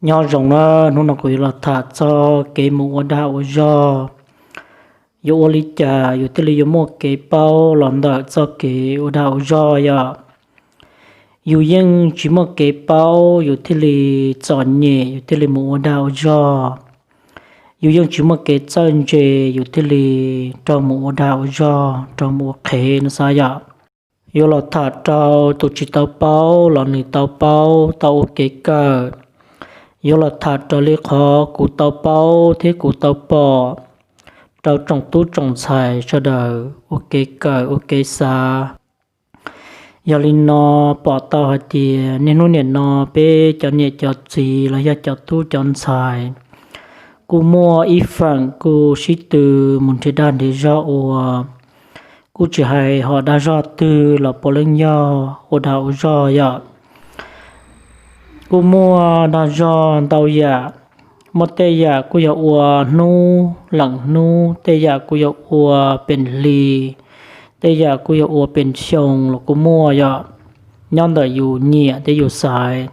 Nyob zoo na, hnub no kuv yuav los tham txog kev mus ua dag ua zog. Yuav ua li cas yus thiaj li yuav muaj kev paub los ntawm txoj kev ua dag ua zog yom? Yus yeej tsis muaj kev paub yus thiaj li txom nyem, yus thiaj li mus ua dag ua zog. Yus yeej tsis muaj kev txawj ntse yus thiaj li raug mus ua dag ua zog, raug mus ua qhev no xav yom. Yuav los tham rau tus tsis tau paub los nws tau paub, tau ua kev kawm. Yuav los tham raws li qhov kuv tau paub thiab kuv tau pom rau tsoom tub tsoom ntxhais sawv daws ua kev kawm ua kev xav. Yog li no, pom tau hais tias niaj hnub nim no peb cov niam cov txiv los yog cov tub cov ntxhais kuj muaj ib feem kuj sib tw mus nrhiav dag nrhiav zog ua. Kuj tsis hais hom dag zog twg los puav leej yog ua dag ua zog yom. Kuj muaj dag zog ntau yam, muaj tej yam kuj yog ua hnub leem hnub, tej yam kuj yog ua pes hli, tej yam kuj yog ua pes xyoo los kuj muaj yom, nyob ntawm yus nyiam thiab yus xaiv.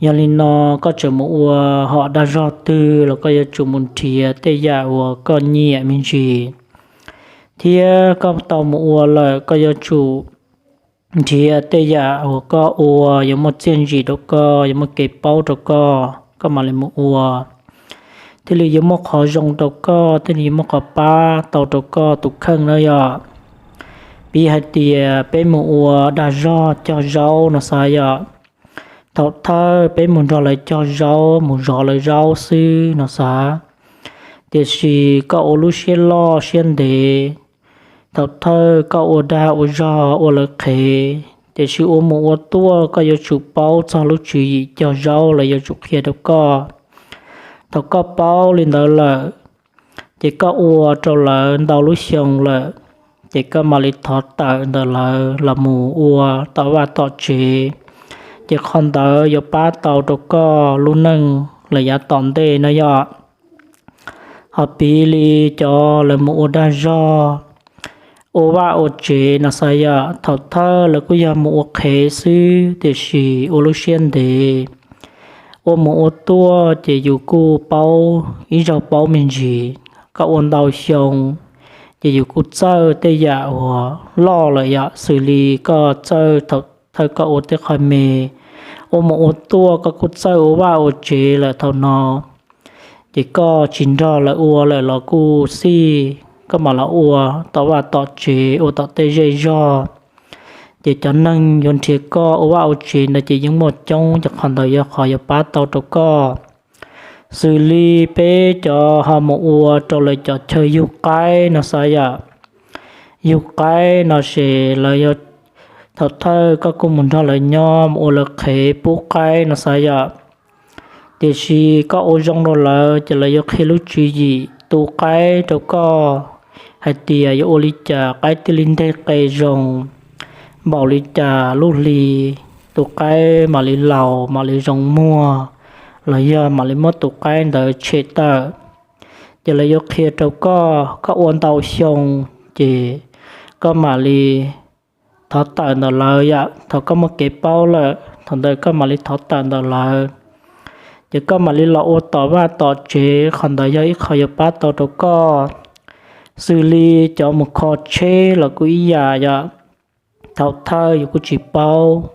Yog li no, koj tseem mus ua hom dag zog twg los koj yuav tsum mus nrhiav tej yam uas koj nyiam me ntsis, thiab koj tau mus ua lawm koj yuav tsum nrhiav tej yam uas koj ua yuav muaj txiaj ntsim rau koj, yuav muaj kev paub rau koj, koj mam li mus ua, thiaj li yuav muaj qhov zoo rau koj, thiaj li yuav muaj qhov pab tau rau koj tus kheej na yom. Piv hais tias peb mus ua dag zog cog zaub no xav yom, thaum thawj peb mus nrog lawv cog zaub, mus zov lawv zaub xwb no xav, tiam sis koj ua lub siab loj siab ntev, thaum thawj koj ua dag ua zog ua lawv qhev, tiam sis ua mus ua tuaj koj yuav tsum paub txog lub tswv yim cog zaub, lawv yuav tsum qhia rau koj. Thaum koj paub li ntawd lawm, ces koj ua rau lawv ntau lub xyoo lawm, ces koj mam li thov tawm ntawm lawv los mus ua tom vaj tom tsev, ces qhov ntawd yuav pab tau rau koj lub neej lawm yav tom ntej no yom. Ho piv li cov lawv mus ua dag zog, ua vaj ua tsev no xav yom, thaum thawj lawv kuj yog mus ua qhev xwb, tiam sis ua lub siab ntev, ua mus ua tuaj ces yus kuj paub ib zaug paub me ntsis. Koj ua ntau xyoo, ces yus kuj txawj tej yam uas loj lawm yom, xws li koj txawj thaum thawj koj ua tej qho me, ua mus ua tuaj koj kuj txawj ua vaj ua tsev lawm thaum no, ces koj tsis nrog lawv ua lawm los kuj xij, koj mam los ua tom vaj tom tsev, ua tom tej zej zog, ces cov neeg yuav nrhiav koj ua vaj ua tsev ntawd ces yeej muaj coob, ces qhov ntawd yog qhov yuav pab tau rau koj. Xws li peb cov ho mus ua rau lawv cov chaw yug qaib no xav yom, yug qaib no ces lawv yog thaum thawj koj kuj mus nrog lawv nyob mus ua lawv qhev pub qaib no xav yom, tiam sis koj ua zoo rau lawv ces lawv yuav qhia lub tswv yim tu qaib rau koj hais tias yuav ua li cas qaib thiaj li nteg qe zoo, npaum li cas lub hli tus qaib mam li laus mam li zoo muag, los yog mam li muab tus qaib ntawd tshem tawm. Ces lawv yuav qhia rau koj, koj ua ntau xyoo, ces koj mam li thov tawm ntawm lawv yom. Thaum koj muaj kev paub lawm, thaum ntawd koj mam li thov tawm ntawm lawv, ces koj mam li los ua tom vaj tom tsev, qhov ntawd yog ib qho yuav pab tau rau koj. Xws li cov mus kho tsheb los kuj ib yam yom, thaum thawj yus kuj tsis paub,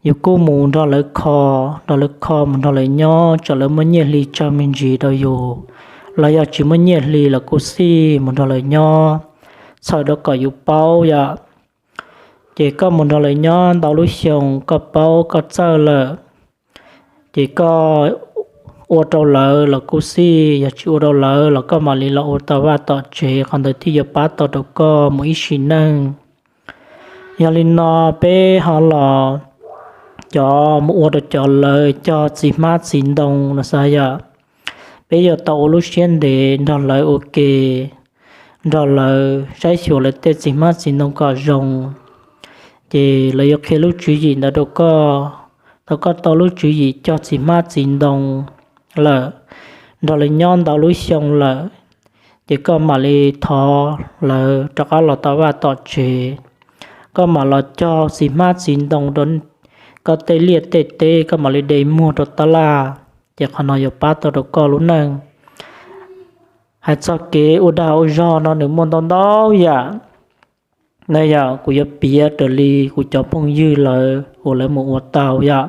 yus kuj mus nrog lawv kho, nrog lawv kho mus nrog lawv nyob, tsam lawv muaj nyiaj hli tsawg me ntsis rau yus, los yog tsis muaj nyiaj hli los kuj xij mus nrog lawv nyob, txhawm rau kom yus paub yom. Ces koj mus nrog lawv nyob ntau lub xyoo, koj paub koj txawj lawm, ces koj ua rau lawv los kuj xij, yog tsis ua rau lawv los koj mam li los ua tom vaj tom tsev, qhov ntawd thiaj yuav pab tau rau koj mus ib sim neej. Yog li no, peb ho los cov mus ua rau cov lawv cog txiv hmab txiv ntoo no xav yom, peb yuav tau ua lub siab ntev nrog lawv ua ke, nrog lawv saib xyuas lawv tej txiv hmab txiv ntoo kom zoo. Ces lawv yuav qhia lub tswv yim ntawd rau koj. Thaum koj tau lub tswv yim cog txiv hmab txiv ntoo lawm, nrog lawv nyob ntau lub xyoo lawm, ces koj mam li thov lawv rov qab los tom vaj tom tsev. Koj mam los cog txiv hmab txiv ntoo rau koj tej liaj tej teb koj mam li de muag rau tab laj, ces qhov no yuav pab tau rau koj lub neej. Hais txog kev ua dag ua zog no nws muaj ntau ntau yam. No yog kuv yuav piav raws li kuv cov phooj ywg lawv uas lawv mus ua tau yom.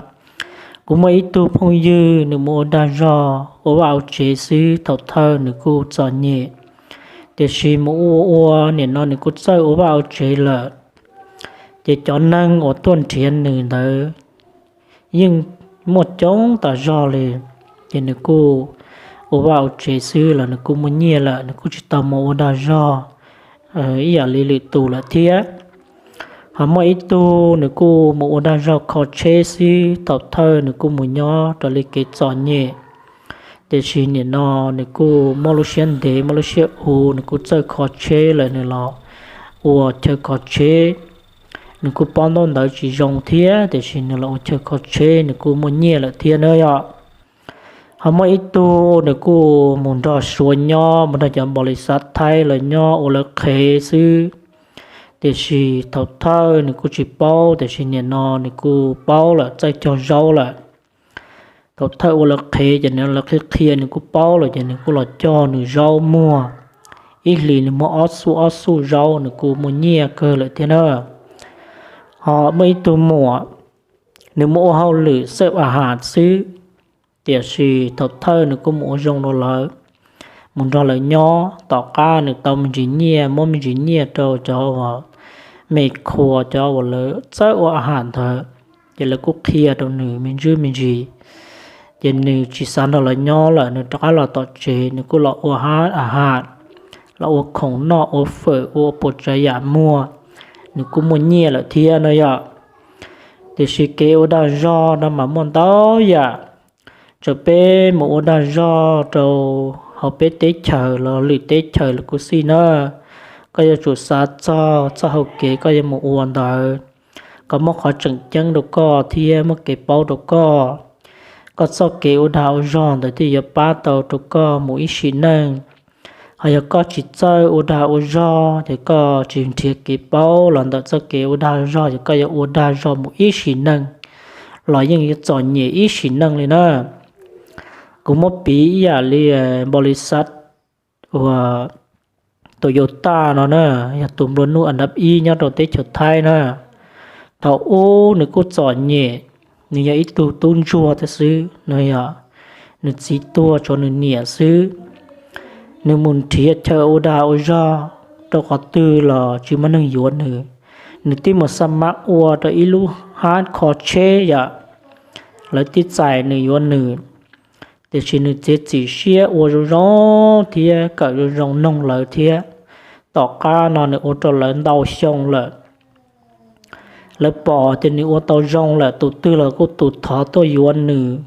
Kuv muaj ib tug phooj ywg nws mus ua dag zog ua vaj ua tsev xwb, thaum thawj nws kuj txom nyem, tiam sis mus ua ua nim no nws kuj txawj ua vaj ua tsev lawm. Ces cov neeg uas tuaj nrhiav nws ntawd yeej muaj coob tas zog li. Ces nws kuj ua vaj ua tsev xwb los nws kuj muaj nyiaj lawm, nws kuj tsis tau mus ua dag zog ib yam li lwm tus lawm thiab. Ho muaj ib tug nws kuj mus ua dag zog kho tsheb xwb, thaum thawj nws kuj mus nyob raws li kev txom nyem, tiam sis nim no nws kuj muaj lub siab ntev muaj lub siab uv, nws kuj txawj kho tsheb lawm, nws los ua chaw kho tsheb. Nws kuj paub ntaub ntawv tsis zoo thiab, tiam sis nws los ua chaw kho tsheb nws kuj muaj nyiaj lawm thiab na yom. Ho muaj ib tug nws kuj mus nrog Suav nyob, mus nrog cov npaus lis xav Thaib lawv nyob ua lawv qhev xwb, tiam sis thaum thawj nws kuj tsis paub, tiam sis nim no nws kuj paub lawm, txawj cog zaub lawm. Thaum thawj ua lawv qhev ces nws lawv qhia qhia nws kuj paub lawm, ces nws kuj los cog nws zaub muag, ib hlis nws muag ob xuj ob xuj zaub, nws kuj muaj nyiaj kawg lawm thiab na. Ho muaj ib tug muam, nws mus ua hauj lwm xawb a has xwb, tiam sis thaum thawj nws kuj mus ua zoo rau lawv, mus nrog lawv nyob, tom qab nws tau me ntsis nyiaj, muab me ntsis nyiaj rau cov uas me khuas, cov uas lawv txawb ua a has ntawd, ces lawv kuj qhia rau nws me ntsis me ntsis. Ces nws tsis xav nrog lawv nyob lawm, nws rov qab los tom tsev, nws kuj los ua hab a has, los ua khoom noj ua fawm ua puas tsav yam muag, nws kuj muaj nyiaj lawm thiab no yom. Tiam sis kev ua dag zog no mas muaj ntau yam. Txawm peb mus ua dag zog rau hauv peb teb chaws los lwm teb chaws los kuj xij na, koj yuav tsum xav txog txoj hau kev koj yuav mus ua ntawd, kom muaj qhov tseem ceeb rau koj thiab muaj kev paub rau koj. Koj txoj kev ua dag ua zog ntawd thiaj yuav pab tau rau koj mus ib sim neej. Ho yog koj tsis txawj ua dag ua zog ces koj tsis nrhiav kev paub los ntawm txoj kev ua dag zog, ces koj yuav ua dag zog mus ib sim neej los yeej yuav txom nyem ib sim neej li na. Kuv muab piv ib yam li npaus lis xav uas Toyota no na, yog tus nplua nuj an dab ib nyob rau teb chaws Thaib na. Thaum ub nws kuj txom nyem, nws yog ib tug tub ntsuag thiab xwb no, yog nws txiv tuag tshuav nws niam xwb. Nws mus nrhiav chaw ua dag ua zog rau qhov twg los tsis muaj neeg yuav nws. Nws twb mus xa mab ua rau ib lub hab kho tsheb yom, lawv twb txais nws yuav nws, tiam sis nws txiav txim siab ua zoo zoo thiab kawm zoo zoo noog lawv thiab. Tom qab no nws ua rau lawv ntau xyoo lawm. Lawv pom tias nws ua tau zoo lawm, tus twg los kuj tus thov tuaj yuav nws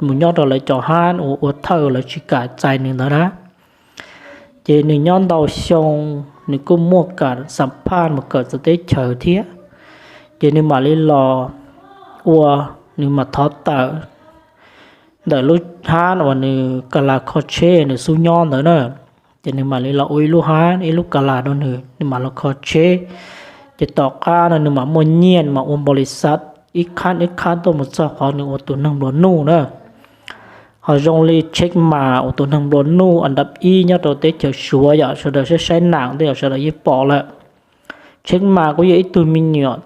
mus nyob rau lawv cov hab uas ua thawj, lawv tsis kam txais nws ntawd na. Ces nws nyob ntau xyoo, nws kuj muaj kam xam phaj mus kawm txawv teb chaws thiab. Ces nws mam li los ua, nws mam thov tawm ntawm lub hab uas nws ka las kho tsheb nws xub nyob ntawd na. Ces nws mam li los ua ib lub hab ib lub ka las rau nws, nws mam los kho tsheb. Ces tom qab no nws mam muaj nyiaj, nws mam ua npaus lis xav ib khab ib khab tuaj mus txog qhov nws ua tus neeg nplua nuj na. Ho zoo li Tsheb Mas uas tus neeg nplua nuj an dab ib nyob rau teb chaws Suav yom, sawv daws saib saib nam tej yom sawv daws yeej pom lawm. Tsheb Mas kuj yog ib tug me nyuam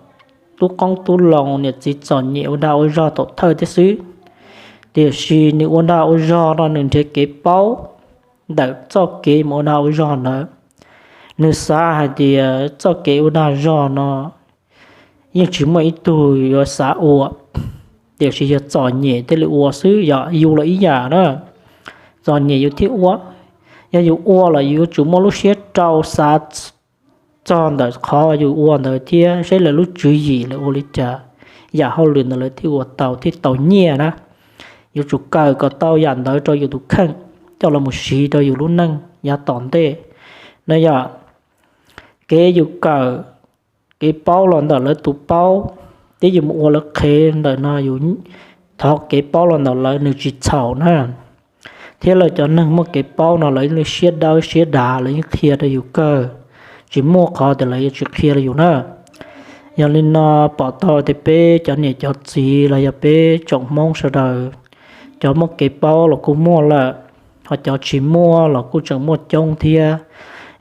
tub qoob tub loo, niam txiv txom nyem ua dag ua zog thaum thawj thiab xwb. Tiam sis nws ua dag ua zog no nws nrhiav kev paub ntawm txoj kev mus ua dag ua zog ntawd. Nws xav hais tias txoj kev ua dag zog no yeej tsis muaj ib tug yuav xav ua, tiam sis yog txom nyem thiaj li ua xwb, yog yus los ib yam na. Txom nyem yus thiaj ua, yog yus ua los yus yuav tsum muaj lub siab rau xav txog ntawm qhov yus ua ntawd thiab saib lawv lub tswv yim lawv ua li cas, yam hauj lwm ntawd lawv thiaj ua tau thiaj tau nyiaj na. Yuav tsum kawm kom tau yam ntawd rau yus tus kheej coj los mus siv rau yus lub neej yav tom ntej na yom. Kev yus kawm, kev paub los ntawm lawv tus paub, thiab yus mus ua lawv qhev ntawm no yus thov kev paub los ntawm lawv nws tsis txhaum na. Thiab lawv cov neeg muaj kev paub no lawv yeej siab dawb siab dav, lawv yeej qhia rau yus kawg, tsis muaj qhov tias lawv yuav tsis qhia rau yus na. Yog li no pom tau tias peb cov niam cov txiv los yog peb tsoom Hmoob sawv daws, cov muaj kev paub los kuj muaj lawm, ho cov tsis muaj los kuj tseem muaj coob thiab.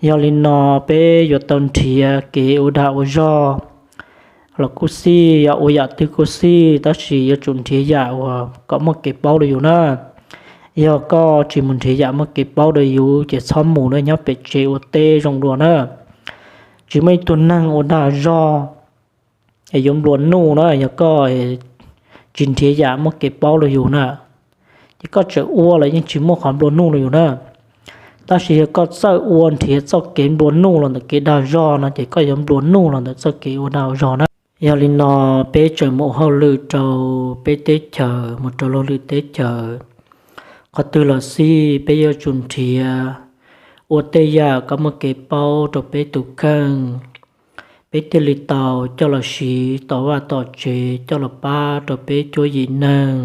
Yog li no peb yuav tau nrhiav kev ua dag ua zog los kuj xij, yog ua yam twg kuj xij, tab sis yuav tsum nrhiav yam uas kom muaj kev paub rau yus na. Yog koj tsis mus nrhiav yam muaj kev paub rau yus ces txhob mus na, nyob pem tsev ua teb zoo dua na. Tsis muaj ib tug neeg ua dag zog es yuav nplua nuj na, yog koj tsis nrhiav yam muaj kev paub rau yus na, ces koj tseem ua los yeej tsis muaj qhov nplua nuj rau yus na. Tab sis yog koj txawj ua nrhiav txoj kev nplua nuj los ntawm kev dag zog no ces koj yuav nplua nuj los ntawm txoj kev ua dag ua zog na. Yog li no peb tseem mus hauj lwm rau peb teb chaws, mus rau luag lwm teb chaws, qhov twg los xij peb yuav tsum nrhiav ua tej yam kom muaj kev paub rau peb tus kheej, peb thiaj li tau coj los siv tom vaj tom tsev, coj los pab rau peb cuab yim neeg,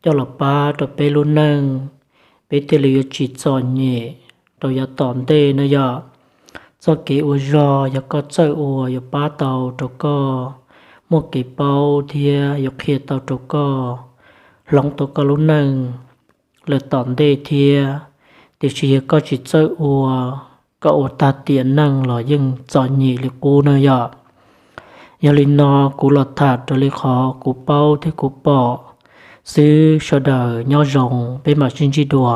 coj los pab rau peb lub neej, peb thiaj li yuav tsis txom nyem rau yav tom ntej no yom. Txoj kev ua zog yog koj txawj ua yuav pab tau rau koj muaj kev paub thiab yuav qhia tau rau koj hloov tau koj lub neej lawm tom ntej thiab. Tiam sis yog koj tsis txawj ua, koj ua tag tiam neej los yeej txom nyem li qub na yom. Yog li no kuv los tham raws li qhov kuv paub thiab kuv pom xwb, sawv daws nyob zoo, peb mam sib ntsib dua.